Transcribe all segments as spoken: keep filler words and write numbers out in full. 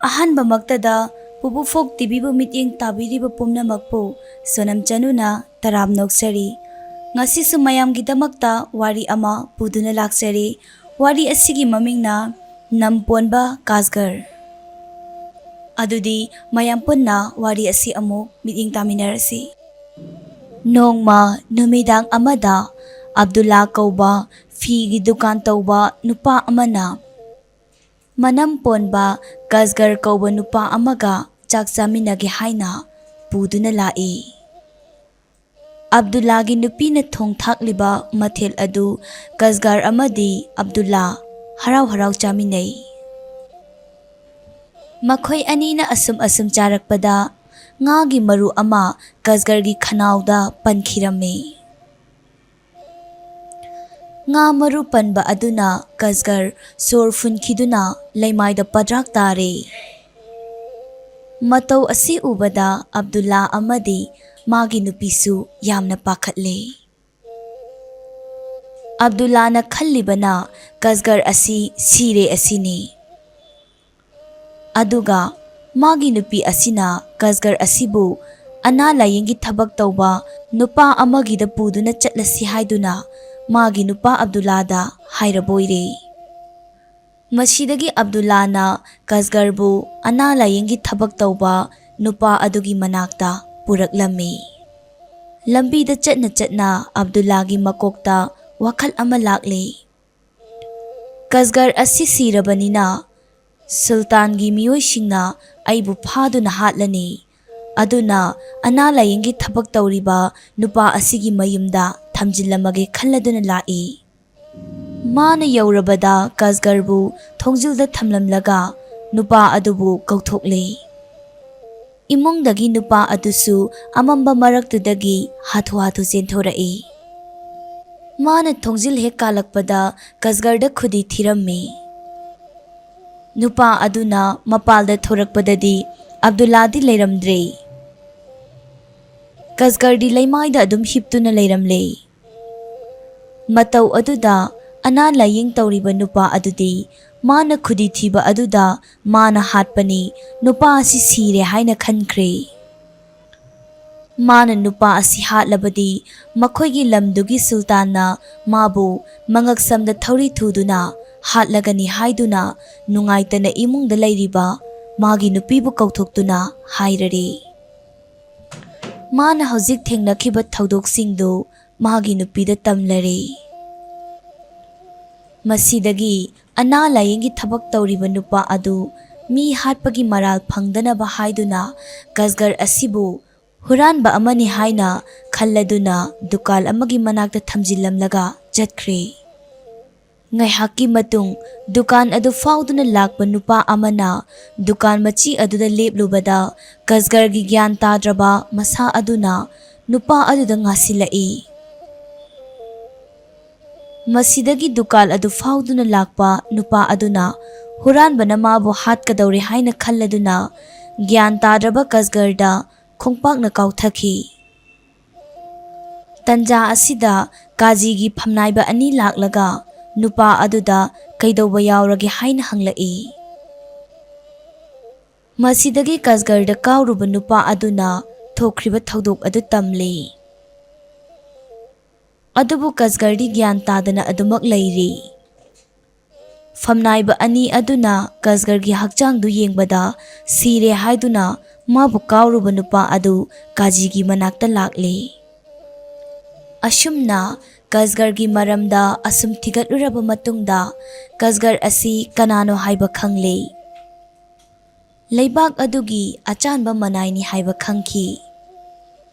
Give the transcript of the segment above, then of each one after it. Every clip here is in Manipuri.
ꯑꯍꯥꯟꯕꯃꯛꯇꯗ ꯄꯨꯕꯨꯐꯣꯛ ꯇꯤꯚꯤꯕꯨ ꯃꯤꯠꯌꯦꯡ ꯇꯥꯕꯤꯔꯤꯕ ꯄꯨꯝꯅꯃꯛꯄꯨ ꯁꯣꯅꯝ ꯆꯅꯨꯅ ꯇꯔꯥꯝꯅ ꯑꯣꯛꯆꯔꯤ꯫ ꯉꯁꯤꯁꯨ ꯃꯌꯥꯝꯒꯤꯗꯃꯛꯇ ꯋꯥꯔꯤ ꯑꯃ ꯄꯨꯗꯨꯅ ꯂꯥꯛꯆꯔꯤ꯫ ꯋꯥꯔꯤ ꯑꯁꯤꯒꯤ ꯃꯃꯤꯡꯅ ꯅꯝꯄꯣꯟꯕ ꯀꯥꯁꯒꯔ꯫ ꯑꯗꯨꯗꯤ ꯃꯌꯥꯝ ꯄꯨꯟꯅ ꯋꯥꯔꯤ ꯑꯁꯤ ꯑꯃꯨꯛ ꯃꯤꯠꯌꯦꯡ ꯇꯥꯃꯤꯟꯅꯔꯁꯤ꯫ ꯅꯣꯡꯃ ꯅꯨꯃꯤꯗꯥꯡ ꯑꯃꯗ ꯑꯕꯗꯨꯜꯂꯥ ꯀꯧꯕ ꯐꯤꯒꯤ ꯗꯨꯀꯥꯟ ꯇꯧꯕ ꯅꯨꯄꯥ ꯑꯃꯅ ꯃꯅꯝ ꯄꯣꯟꯕ ꯀꯁꯒꯔ ꯀꯧꯕ ꯅꯨꯄꯥ ꯑꯃꯒ ꯆꯥꯛ ꯆꯥꯃꯤꯟꯅꯒꯦ ꯍꯥꯏꯅ ꯄꯨꯗꯨꯅ ꯂꯥꯛꯏ꯫ ꯑꯕꯗꯨꯜꯂꯥꯒꯤ ꯅꯨꯄꯤꯅ ꯊꯣꯡ ꯊꯥꯛꯂꯤꯕ ꯃꯊꯦꯜ ꯑꯗꯨ ꯀꯁꯒꯔ ꯑꯃꯗꯤ ꯑꯕꯗꯨꯜꯂꯥ ꯍꯔꯥꯎ ꯍꯔꯥꯎ ꯆꯥꯃꯤꯟꯅꯩ꯫ ꯃꯈꯣꯏ ꯑꯅꯤꯅ ꯑꯁꯨꯝ ꯑꯁꯨꯝ ꯆꯥꯔꯛꯄꯗ ꯉꯥꯒꯤ ꯃꯔꯨ ꯑꯃ ꯀꯁꯒꯔꯒꯤ ꯈꯅꯥꯎꯗ ꯄꯟꯈꯤꯔꯝꯃꯤ꯫ ꯉꯥ ꯃꯔꯨ ꯄꯟꯕ ꯑꯗꯨꯅ ꯀꯁꯒꯔ ꯁꯣꯔ ꯐꯨꯟꯈꯤꯗꯨꯅ ꯂꯩꯃꯥꯏꯗ ꯄꯗ꯭ꯔꯥꯛ ꯇꯥꯔꯦ꯫ ꯃꯇꯧ ꯑꯁꯤ ꯎꯕꯗ ꯑꯕꯗꯨꯜꯂꯥ ꯑꯃꯗꯤ ꯃꯥꯒꯤ ꯅꯨꯄꯤꯁꯨ ꯌꯥꯝꯅ ꯄꯥꯈꯠꯂꯦ꯫ ꯑꯕꯗꯨꯜꯂꯥꯅ ꯈꯜꯂꯤꯕꯅ ꯀꯁꯒꯔ ꯑꯁꯤ ꯁꯤꯔꯦ ꯑꯁꯤꯅꯤ꯫ ꯑꯗꯨꯒ ꯃꯥꯒꯤ ꯅꯨꯄꯤ ꯑꯁꯤꯅ ꯀꯁꯒꯔ ꯑꯁꯤꯕꯨ ꯑꯅꯥ ꯂꯥꯌꯦꯡꯒꯤ ꯊꯕꯛ ꯇꯧꯕ ꯅꯨꯄꯥ ꯑꯃꯒꯤꯗ ꯄꯨꯗꯨꯅ ꯆꯠꯂꯁꯤ ꯍꯥꯏꯗꯨꯅ ꯃꯥꯒꯤ ꯅꯨꯄꯥ ꯑꯕꯗꯨꯜꯂꯥꯗ ꯍꯥꯏꯔꯕꯣꯏꯔꯦ꯫ ꯃꯁꯤꯗꯒꯤ ꯑꯕꯗꯨꯜꯂꯥꯅ ꯀꯁꯒꯔꯕꯨ ꯑꯅꯥ ꯂꯥꯌꯦꯡꯒꯤ ꯊꯕꯛ ꯇꯧꯕ ꯅꯨꯄꯥ ꯑꯗꯨꯒꯤ ꯃꯅꯥꯛꯇ ꯄꯨꯔꯛꯂꯝꯃꯤ꯫ ꯂꯝꯕꯤꯗ ꯆꯠꯅ ꯆꯠꯅ ꯑꯕꯗꯨꯜꯂꯥꯒꯤ ꯃꯀꯣꯛꯇ ꯋꯥꯈꯜ ꯑꯃ ꯂꯥꯛꯂꯦ꯫ ꯀꯁꯒꯔ ꯑꯁꯤ ꯁꯤꯔꯕꯅꯤꯅ ꯁꯨꯜꯇꯥꯟꯒꯤ ꯃꯤꯑꯣꯏꯁꯤꯡꯅ ꯑꯩꯕꯨ ꯐꯥꯗꯨꯅ ꯍꯥꯠꯂꯅꯤ꯫ ꯑꯗꯨꯅ ꯑꯅꯥ ꯂꯥꯌꯦꯡꯒꯤ ꯊꯕꯛ ꯇꯧꯔꯤꯕ ꯅꯨꯄꯥ ꯑꯁꯤꯒꯤ ꯃꯌꯨꯝꯗ ꯊꯝꯖꯤꯜꯂꯝꯃꯒꯦ ꯈꯜꯂꯗꯨꯅ ꯂꯥꯛꯏ꯫ ꯃꯥꯅ ꯌꯧꯔꯕꯗ ꯀꯁꯒꯔꯕꯨ ꯊꯣꯡꯖꯤꯜꯗ ꯊꯝꯂꯝꯂꯒ ꯅꯨꯄꯥ ꯑꯗꯨꯕꯨ ꯀꯧꯊꯣꯛꯂꯦ꯫ ꯏꯃꯨꯡꯗꯒꯤ ꯅꯨꯄꯥ ꯑꯗꯨꯁꯨ ꯑꯃꯝꯕ ꯃꯔꯛꯇꯨꯗꯒꯤ ꯍꯥꯊꯨ ꯍꯥꯊꯨ ꯆꯦꯟꯊꯣꯔꯛꯏ꯫ ꯃꯥꯅ ꯊꯣꯡꯖꯤꯜ ꯍꯦꯛ ꯀꯥꯜꯂꯛꯄꯗ ꯀꯁꯒꯔꯗ ꯈꯨꯗꯤ ꯊꯤꯔꯝꯃꯤ꯫ ꯅꯨꯄꯥ ꯑꯗꯨꯅ ꯃꯄꯥꯜꯗ ꯊꯣꯔꯛꯄꯗꯗꯤ ꯑꯕꯗꯨꯜꯂꯥꯗꯤ ꯂꯩꯔꯝꯗ꯭ꯔꯦ꯫ ꯀꯁꯒꯔꯗꯤ ꯂꯩꯃꯥꯏꯗ ꯑꯗꯨꯝ ꯍꯤꯞꯇꯨꯅ ꯂꯩꯔꯝꯂꯦ꯫ ꯃꯇꯧ ꯑꯗꯨꯗ ꯑꯅꯥ ꯂꯥꯌꯦꯡ ꯇꯧꯔꯤꯕ ꯅꯨꯄꯥ ꯑꯗꯨꯗꯤ ꯃꯥꯅ ꯈꯨꯗꯤ ꯊꯤꯕ ꯑꯗꯨꯗ ꯃꯥꯅ ꯍꯥꯠꯄꯅꯤ꯫ ꯅꯨꯄꯥ ꯑꯁꯤ ꯁꯤꯔꯦ ꯍꯥꯏꯅ ꯈꯟꯈ꯭ꯔꯦ꯫ ꯃꯥꯅ ꯅꯨꯄꯥ ꯑꯁꯤ ꯍꯥꯠꯂꯕꯗꯤ ꯃꯈꯣꯏꯒꯤ ꯂꯝꯗꯨꯒꯤ ꯁꯨꯜꯇꯥꯟꯅ ꯃꯥꯕꯨ ꯃꯉꯛꯁꯝꯗ ꯊꯧꯔꯤ ꯊꯨꯗꯨꯅ ꯍꯥꯠꯂꯒꯅꯤ ꯍꯥꯏꯗꯨꯅ ꯅꯨꯡꯉꯥꯏꯇꯅ ꯏꯃꯨꯡꯗ ꯂꯩꯔꯤꯕ ꯃꯥꯒꯤ ꯅꯨꯄꯤꯕꯨ ꯀꯧꯊꯣꯛꯇꯨꯅ ꯍꯥꯏꯔꯔꯦ꯫ ꯃꯥꯅ ꯍꯧꯖꯤꯛ ꯊꯦꯡꯅꯈꯤꯕ ꯊꯧꯗꯣꯛꯁꯤꯡꯗꯨ ꯃꯥꯒꯤ ꯅꯨꯄꯤꯗ ꯇꯝꯂꯔꯦ꯫ ꯃꯁꯤꯗꯒꯤ ꯑꯅꯥ ꯂꯥꯌꯦꯡꯒꯤ ꯊꯕꯛ ꯇꯧꯔꯤꯕ ꯅꯨꯄꯥ ꯑꯗꯨ ꯃꯤ ꯍꯥꯠꯄꯒꯤ ꯃꯔꯥꯜ ꯐꯪꯗꯅꯕ ꯍꯥꯏꯗꯨꯅ ꯀꯁꯒꯔ ꯑꯁꯤꯕꯨ ꯍꯨꯔꯥꯟꯕ ꯑꯃꯅꯤ ꯍꯥꯏꯅ ꯈꯜꯂꯗꯨꯅ ꯗꯨꯀꯥꯟ ꯑꯃꯒꯤ ꯃꯅꯥꯛꯇ ꯊꯝꯖꯤꯜꯂꯝꯂꯒ ꯆꯠꯈ꯭ꯔꯦ꯫ ꯉꯥꯏꯍꯥꯛꯀꯤ ꯃꯇꯨꯡ ꯗꯨꯀꯥꯟ ꯑꯗꯨ ꯐꯥꯎꯗꯨꯅ ꯂꯥꯛꯄ ꯅꯨꯄꯥ ꯑꯃꯅ ꯗꯨꯀꯥꯟ ꯃꯆꯤ ꯑꯗꯨꯗ ꯂꯦꯞꯂꯨꯕꯗ ꯀꯁꯒꯔꯒꯤ ꯒ꯭ꯌꯥꯟ ꯇꯥꯗ꯭ꯔꯕ ꯃꯁꯥ ꯑꯗꯨꯅ ꯅꯨꯄꯥ ꯑꯗꯨꯗ ꯉꯥꯁꯤꯜꯂꯛꯏ꯫ ꯃꯁꯤꯗꯒꯤ ꯗꯨꯀꯥꯟ ꯑꯗꯨ ꯐꯥꯎꯗꯨꯅ ꯂꯥꯛꯄ ꯅꯨꯄꯥ ꯑꯗꯨꯅ ꯍꯨꯔꯥꯟꯕꯅ ꯃꯥꯕꯨ ꯍꯥꯠꯀꯗꯧꯔꯦ ꯍꯥꯏꯅ ꯈꯜꯂꯗꯨꯅ ꯒ꯭ꯌꯥꯟ ꯇꯥꯗ꯭ꯔꯕ ꯀꯁꯒꯔꯗ ꯈꯣꯡꯄꯥꯛꯅ ꯀꯥꯎꯊꯈꯤ꯫ ꯇꯟꯖꯥ ꯑꯁꯤꯗ ꯀꯥꯖꯤꯒꯤ ꯐꯝꯅꯥꯏꯕ ꯑꯅꯤ ꯂꯥꯛꯂꯒ ꯅꯨꯄꯥ ꯑꯗꯨꯗ ꯀꯩꯗꯧꯕ ꯌꯥꯎꯔꯒꯦ ꯍꯥꯏꯅ ꯍꯪꯂꯛꯏ꯫ ꯃꯁꯤꯗꯒꯤ ꯀꯁꯒꯔꯗ ꯀꯥꯎꯔꯨꯕ ꯅꯨꯄꯥ ꯑꯗꯨꯅ ꯊꯣꯛꯈ꯭ꯔꯤꯕ ꯊꯧꯗꯣꯛ ꯑꯗꯨ ꯇꯝꯂꯤ꯫ ꯑꯗꯨꯕꯨ ꯀꯁꯒꯔꯗꯤ ꯒ꯭ꯌꯥꯟ ꯇꯥꯗꯅ ꯑꯗꯨꯃꯛ ꯂꯩꯔꯤ꯫ ꯐꯝꯅꯥꯏꯕ ꯑꯅꯤ ꯑꯗꯨꯅ ꯀꯁꯒꯔꯒꯤ ꯍꯛꯆꯥꯡꯗꯨ ꯌꯦꯡꯕꯗ ꯁꯤꯔꯦ ꯍꯥꯏꯗꯨꯅ ꯃꯥꯕꯨ ꯀꯥꯎꯔꯨꯕ ꯅꯨꯄꯥ ꯑꯗꯨ ꯀꯥꯖꯤꯒꯤ ꯃꯅꯥꯛꯇ ꯂꯥꯛꯂꯦ꯫ ꯑꯁꯨꯝꯅ ꯀꯁꯒꯔꯒꯤ ꯃꯔꯝꯗ ꯑꯁꯨꯝ ꯊꯤꯒꯠꯂꯨꯔꯕ ꯃꯇꯨꯡꯗ ꯀꯁꯒꯔ ꯑꯁꯤ ꯀꯅꯥꯅꯣ ꯍꯥꯏꯕ ꯈꯪꯂꯦ꯫ ꯂꯩꯕꯥꯛ ꯑꯗꯨꯒꯤ ꯑꯆꯥꯟꯕ ꯃꯅꯥꯏꯅꯤ ꯍꯥꯏꯕ ꯈꯪꯈꯤ꯫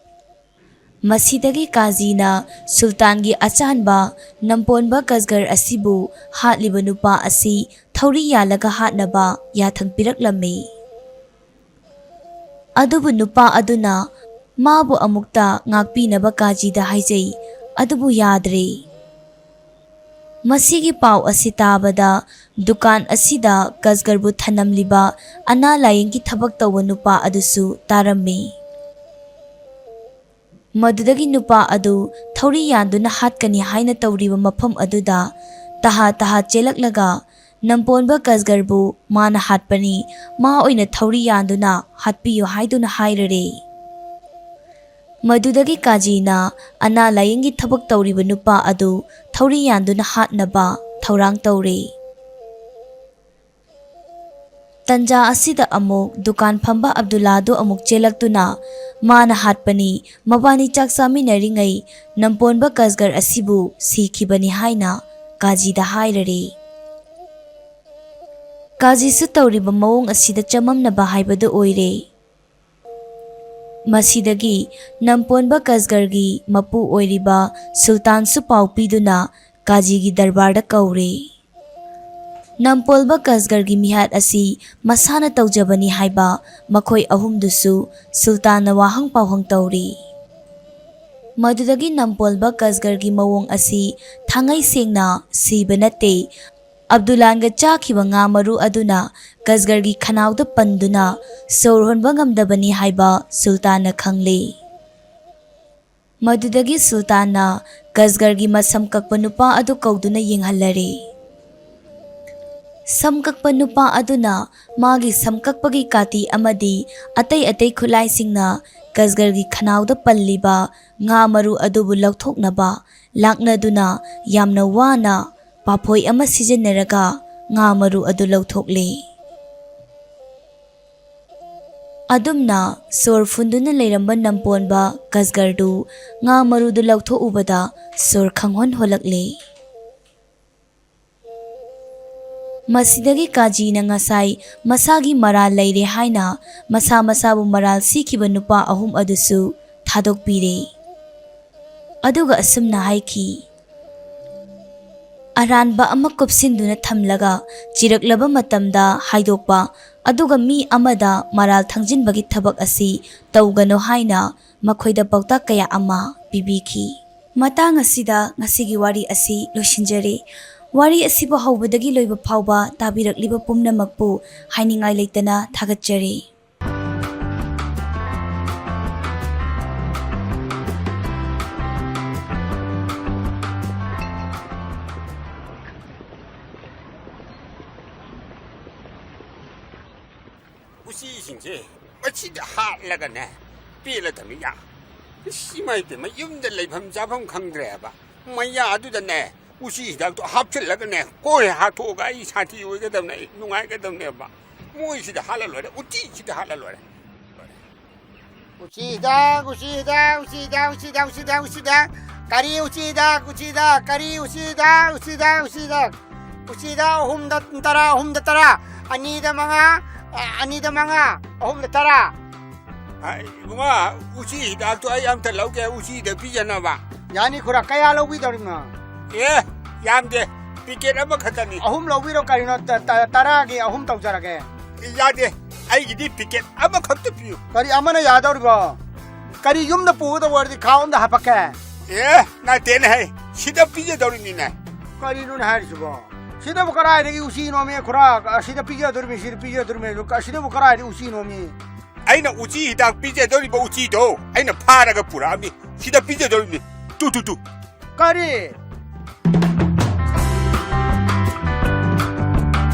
ꯃꯁꯤꯗꯒꯤ ꯀꯥꯖꯤꯅ ꯁꯨꯜꯇꯥꯟꯒꯤ ꯑꯆꯥꯟꯕ ꯅꯝꯄꯣꯟꯕ ꯀꯁꯒꯔ ꯑꯁꯤꯕꯨ ꯍꯥꯠꯂꯤꯕ ꯅꯨꯄꯥ ꯑꯁꯤ ꯊꯧꯔꯤ ꯌꯥꯜꯂꯒ ꯍꯥꯠꯅꯕ ꯌꯥꯊꯪ ꯄꯤꯔꯛꯂꯝꯃꯤ꯫ ꯑꯗꯨꯕꯨ ꯅꯨꯄꯥ ꯑꯗꯨꯅ ꯃꯥꯕꯨ ꯑꯃꯨꯛꯇ ꯉꯥꯛꯄꯤꯅꯕ ꯀꯥꯖꯤꯗ ꯍꯥꯏꯖꯩ, ꯑꯗꯨꯕꯨ ꯌꯥꯗ꯭ꯔꯦ꯫ ꯃꯁꯤꯒꯤ ꯄꯥꯎ ꯑꯁꯤ ꯇꯥꯕꯗ ꯗꯨꯀꯥꯟ ꯑꯁꯤꯗ ꯀꯁꯒꯔꯕꯨ ꯊꯅꯝꯂꯤꯕ ꯑꯅꯥ ꯂꯥꯌꯦꯡꯒꯤ ꯊꯕꯛ ꯇꯧꯕ ꯅꯨꯄꯥ ꯑꯗꯨꯁꯨ ꯇꯥꯔꯝꯃꯤ꯫ ꯃꯗꯨꯗꯒꯤ ꯅꯨꯄꯥ ꯑꯗꯨ ꯊꯧꯔꯤ ꯌꯥꯟꯗꯨꯅ ꯍꯥꯠꯀꯅꯤ ꯍꯥꯏꯅ ꯇꯧꯔꯤꯕ ꯃꯐꯝ ꯑꯗꯨꯗ ꯇꯍꯥ ꯇꯍꯥ ꯆꯦꯜꯂꯛꯂꯒ ꯅꯝꯄꯣꯟꯕ ꯀꯁꯒꯔꯕꯨ ꯃꯥꯅ ꯍꯥꯠꯄꯅꯤ, ꯃꯥ ꯑꯣꯏꯅ ꯊꯧꯔꯤ ꯌꯥꯟꯗꯨꯅ ꯍꯥꯠꯄꯤꯌꯨ ꯍꯥꯏꯗꯨꯅ ꯍꯥꯏꯔꯔꯦ꯫ ꯃꯗꯨꯗꯒꯤ ꯀꯥꯖꯤꯅ ꯑꯅꯥ ꯂꯥꯌꯦꯡꯒꯤ ꯊꯕꯛ ꯇꯧꯔꯤꯕ ꯅꯨꯄꯥ ꯑꯗꯨ ꯊꯧꯔꯤ ꯌꯥꯟꯗꯨꯅ ꯍꯥꯠꯅꯕ ꯊꯧꯔꯥꯡ ꯇꯧꯔꯦ꯫ ꯇꯟꯖꯥ ꯑꯁꯤꯗ ꯑꯃꯨꯛ ꯗꯨꯀꯥꯟ ꯐꯝꯕ ꯑꯕꯗꯨꯜꯂꯥꯗꯨ ꯑꯃꯨꯛ ꯆꯦꯜꯂꯛꯇꯨꯅ, "ꯃꯥꯅ ꯍꯥꯠꯄꯅꯤ, ꯃꯕꯥꯅꯤ ꯆꯥꯛ ꯆꯥꯃꯤꯟꯅꯔꯤꯉꯩ ꯅꯝꯄꯣꯟꯕ ꯀꯁꯒꯔ ꯑꯁꯤꯕꯨ ꯁꯤꯈꯤꯕꯅꯤ" ꯍꯥꯏꯅ ꯀꯥꯖꯤꯗ ꯍꯥꯏꯔꯔꯦ꯫ ꯀꯥꯖꯤꯁꯨ ꯇꯧꯔꯤꯕ ꯃꯑꯣꯡ ꯑꯁꯤꯗ ꯆꯃꯝꯅꯕ ꯍꯥꯏꯕꯗꯨ ꯑꯣꯏꯔꯦ꯫ ꯃꯁꯤꯗꯒꯤ ꯅꯝꯄꯣꯟꯕ ꯀꯁꯒꯔꯒꯤ ꯃꯄꯨ ꯑꯣꯏꯔꯤꯕ ꯁꯨꯜꯇꯥꯟꯁꯨ ꯄꯥꯎ ꯄꯤꯗꯨꯅ ꯀꯥꯖꯤꯒꯤ ꯗꯔꯕꯥꯔꯗ ꯀꯧꯔꯦ꯫ ꯅꯝꯄꯣꯟꯕ ꯀꯁꯒꯔꯒꯤ ꯃꯤꯍꯥꯠ ꯑꯁꯤ ꯃꯁꯥꯅ ꯇꯧꯖꯕꯅꯤ ꯍꯥꯏꯕ ꯃꯈꯣꯏ ꯑꯍꯨꯝꯗꯨꯁꯨ ꯁꯨꯜꯇꯥꯟꯅ ꯋꯥꯍꯪ ꯄꯥꯎꯍꯪ ꯇꯧꯔꯤ꯫ ꯃꯗꯨꯗꯒꯤ ꯅꯝꯄꯣꯟꯕ ꯀꯁꯒꯔꯒꯤ ꯃꯑꯣꯡ ꯑꯁꯤ ꯊꯥꯡꯉꯩ ꯁꯦꯡꯅ ꯁꯤꯕ ꯅꯠꯇꯦ, ꯑꯕꯗꯨꯜꯂꯥꯟꯒ ꯆꯥꯈꯤꯕ ꯉꯥ ꯃꯔꯨ ꯑꯗꯨꯅ ꯀꯁꯒꯔꯒꯤ ꯈꯅꯥꯎꯗ ꯄꯟꯗꯨꯅ ꯁꯣꯔ ꯍꯣꯟꯕ ꯉꯝꯗꯕꯅꯤ ꯍꯥꯏꯕ ꯁꯨꯜꯇꯥꯟꯅ ꯈꯪꯂꯦ꯫ ꯃꯗꯨꯗꯒꯤ ꯁꯨꯜꯇꯥꯟꯅ ꯀꯁꯒꯔꯒꯤ ꯃꯁꯝ ꯀꯛꯄ ꯅꯨꯄꯥ ꯑꯗꯨ ꯀꯧꯗꯨꯅ ꯌꯦꯡꯍꯜꯂꯔꯦ꯫ ꯁꯝ ꯀꯛꯄ ꯅꯨꯄꯥ ꯑꯗꯨꯅ ꯃꯥꯒꯤ ꯁꯝ ꯀꯛꯄꯒꯤ ꯀꯥꯇꯤ ꯑꯃꯗꯤ ꯑꯇꯩ ꯑꯇꯩ ꯈꯨꯠꯂꯥꯏꯁꯤꯡꯅ ꯀꯁꯒꯔꯒꯤ ꯈꯅꯥꯎꯗ ꯄꯜꯂꯤꯕ ꯉꯥ ꯃꯔꯨ ꯑꯗꯨꯕꯨ ꯂꯧꯊꯣꯛꯅꯕ ꯂꯥꯛꯅꯗꯨꯅ ꯌꯥꯝꯅ ꯋꯥꯅ ꯄꯥꯐꯣꯏ ꯑꯃ ꯁꯤꯖꯤꯟꯅꯔꯒ ꯉꯥ ꯃꯔꯨ ꯑꯗꯨ ꯂꯧꯊꯣꯛꯂꯦ꯫ ꯑꯗꯨꯝꯅ ꯁꯣꯔ ꯐꯨꯟꯗꯨꯅ ꯂꯩꯔꯝꯕ ꯅꯝꯄꯣꯟꯕ ꯀꯁꯒꯔꯗꯨ ꯉꯥ ꯃꯔꯨꯗꯨ ꯂꯧꯊꯣꯛꯎꯕꯗ ꯁꯣꯔ ꯈꯪꯍꯣꯟ ꯍꯣꯜꯂꯛꯂꯦ꯫ ꯃꯁꯤꯗꯒꯤ ꯀꯥꯖꯤꯅ ꯉꯁꯥꯏ ꯃꯁꯥꯒꯤ ꯃꯔꯥꯜ ꯂꯩꯔꯦ ꯍꯥꯏꯅ ꯃꯁꯥ ꯃꯁꯥꯕꯨ ꯃꯔꯥꯜ ꯁꯤꯈꯤꯕ ꯅꯨꯄꯥ ꯑꯍꯨꯝ ꯑꯗꯨꯁꯨ ꯊꯥꯗꯣꯛꯄꯤꯔꯦ꯫ ꯑꯗꯨꯒ ꯑꯁꯨꯝꯅ ꯍꯥꯏꯈꯤ, "ꯑꯔꯥꯟꯕ ꯑꯃ ꯀꯨꯞꯁꯤꯟꯗꯨꯅ ꯊꯝꯂꯒ ꯆꯤꯔꯛꯂꯕ ꯃꯇꯝꯗ ꯍꯥꯏꯗꯣꯛꯄ, ꯑꯗꯨꯒ ꯃꯤ ꯑꯃꯗ ꯃꯔꯥꯜ ꯊꯪꯖꯤꯟꯕꯒꯤ ꯊꯕꯛ ꯑꯁꯤ ꯇꯧꯒꯅꯨ" ꯍꯥꯏꯅ ꯃꯈꯣꯏꯗ ꯄꯥꯎꯇꯥꯛ ꯀꯌꯥ ꯑꯃ ꯄꯤꯕꯤꯈꯤ꯫ ꯃꯇꯥꯡ ꯑꯁꯤꯗ ꯉꯁꯤꯒꯤ ꯋꯥꯔꯤ ꯑꯁꯤ ꯂꯣꯏꯁꯤꯟꯖꯔꯦ꯫ ꯋꯥꯔꯤ ꯑꯁꯤꯕꯨ ꯍꯧꯕꯗꯒꯤ ꯂꯣꯏꯕ ꯐꯥꯎꯕ ꯇꯥꯕꯤꯔꯛꯂꯤꯕ ꯄꯨꯝꯅꯃꯛꯄꯨ ꯍꯥꯏꯅꯤꯡꯉꯥꯏ ꯂꯩꯇꯅ ꯊꯥꯒꯠꯆꯔꯤ꯫ ꯎꯆꯤꯁꯤꯡꯁꯦ ꯃꯁꯤꯗ ꯍꯥꯠꯂꯒꯅꯦ, ꯄꯦꯜꯂꯗꯕꯅꯤ ꯌꯥ꯫ ꯏꯁ, ꯏꯃꯥ ꯏꯄꯦꯝꯃ, ꯌꯨꯝꯗ ꯂꯩꯐꯝ ꯆꯥꯐꯝ ꯈꯪꯗ꯭ꯔꯦꯕ꯫ ꯃꯌꯥꯗꯨꯗꯅꯦ, ꯎꯆꯤ ꯍꯤꯗꯥꯛꯇꯣ ꯍꯥꯞꯆꯤꯜꯂꯒꯅꯦ, ꯀꯣꯏ ꯍꯥꯠꯇꯣꯛꯑꯒ ꯑꯩ ꯁꯥꯟꯇꯤ ꯑꯣꯏꯒꯗꯕꯅꯦ, ꯑꯩ ꯅꯨꯡꯉꯥꯏꯒꯗꯕꯅꯦꯕ꯫ ꯃꯣꯏꯁꯤꯗ ꯍꯥꯠꯂ ꯂꯣꯏꯔꯦ, ꯎꯆꯤꯁꯤꯗ ꯍꯥꯠꯂ ꯂꯣꯏꯔꯦ꯫ ꯎꯆꯤ ꯍꯤꯗꯥꯛ, ꯎꯆꯤ ꯍꯤꯗꯥꯛ, ꯎꯆꯤ ꯍꯤꯗꯥꯛ, ꯎꯆꯤ ꯍꯤꯗꯥꯛ, ꯎꯆꯤ ꯍꯤꯗꯥꯛ, ꯎꯆꯤ ꯍꯤꯗꯥꯛ꯫ ꯀꯔꯤ ꯎꯆꯤ ꯍꯤꯗꯥꯛ, ꯎꯆꯤ ꯍꯤꯗꯥꯛ, ꯎꯆꯤ ꯍꯤꯗꯥꯛ, ꯎꯆꯤ ꯍꯤꯗꯥꯛ, ꯎꯆꯤ ꯍꯤꯗꯥꯛ? ꯎꯆꯤ ꯍꯤꯗꯥꯛ ꯑꯍꯨꯝꯗ ꯇꯔꯥ, ꯑꯍꯨꯝꯗ ꯇꯔꯥ, ꯑꯅꯤꯗ ꯃꯉꯥ, ꯑ, ꯑꯅꯤꯗ ꯃꯉꯥ, ꯑꯍꯨꯝꯗ ꯇꯔꯥ꯫ ꯑ, ꯏꯕꯨꯡꯉꯣ, ꯎꯆꯤ ꯍꯤꯗꯥꯛꯇꯣ ꯑꯩ ꯑꯝꯇ ꯂꯧꯒꯦ, ꯎꯆꯤꯗ ꯄꯤꯖꯅꯕ꯫ ꯌꯥꯅꯤ ꯈꯨꯔꯥ, ꯀꯌꯥ ꯂꯧꯕꯤꯗꯧꯔꯤꯕꯅꯣ? ꯑꯦ, ꯌꯥꯝꯗꯦ, ꯄꯤꯀꯦꯠ ꯑꯃꯈꯛꯇꯅꯤ꯫ ꯑꯍꯨꯝ ꯂꯧꯕꯤꯔꯣ ꯀꯔꯤꯅꯣ, ꯇ-, ꯇ-, ꯇꯔꯥꯒꯤ ꯑꯍꯨꯝ ꯇꯧꯖꯔꯒꯦ꯫ ꯌꯥꯗꯦ, ꯑꯩꯒꯤꯗꯤ ꯄꯤꯀꯦꯠ ꯑꯃꯈꯛꯇ ꯄꯤꯌꯨ꯫ ꯀꯔꯤ ꯑꯃꯅ ꯌꯥꯗꯧꯔꯤꯕꯣ? ꯀꯔꯤ ꯌꯨꯝꯗ ꯄꯨꯒꯗꯧꯕ ꯑꯣꯏꯔꯗꯤ ꯈꯥꯎ ꯑꯝꯗ ꯍꯥꯄꯛꯀꯦ꯫ ꯑꯦ, ꯅꯠꯇꯦꯅꯦ ꯍꯦ, ꯁꯤꯗ ꯄꯤꯖꯗꯧꯔꯤꯅꯤꯅꯦ꯫ ꯀꯔꯤꯅꯣꯅꯦ ꯍꯥꯏꯔꯤꯁꯤꯕꯣ? ꯁꯤꯗꯕꯨ ꯀꯗꯥꯏꯗꯒꯤ ꯎꯆꯤꯅꯣꯃꯦ ꯈꯨꯔꯥ? ꯁꯤꯗ ꯄꯤꯖꯗꯧꯔꯤꯕꯅꯤ, ꯁꯤꯗ ꯄꯤꯖꯗꯧꯔꯤꯕꯅꯤ꯫ ꯁꯤꯗꯕꯨ ꯀꯗꯥꯏꯗꯒꯤ ꯎꯆꯤꯅꯣꯃꯤ? ꯑꯩꯅ ꯎꯆꯤ ꯍꯤꯗꯥꯛ ꯄꯤꯖꯗꯧꯔꯤꯕ ꯎꯆꯤꯗꯣ ꯑꯩꯅ ꯐꯥꯔꯒ ꯄꯨꯔꯛꯑꯝꯃꯤ꯫ ꯁꯤꯗ ꯄꯤꯖꯗꯧꯔꯤꯕꯅꯤ꯫ Two, two, two. ꯀꯔꯤ?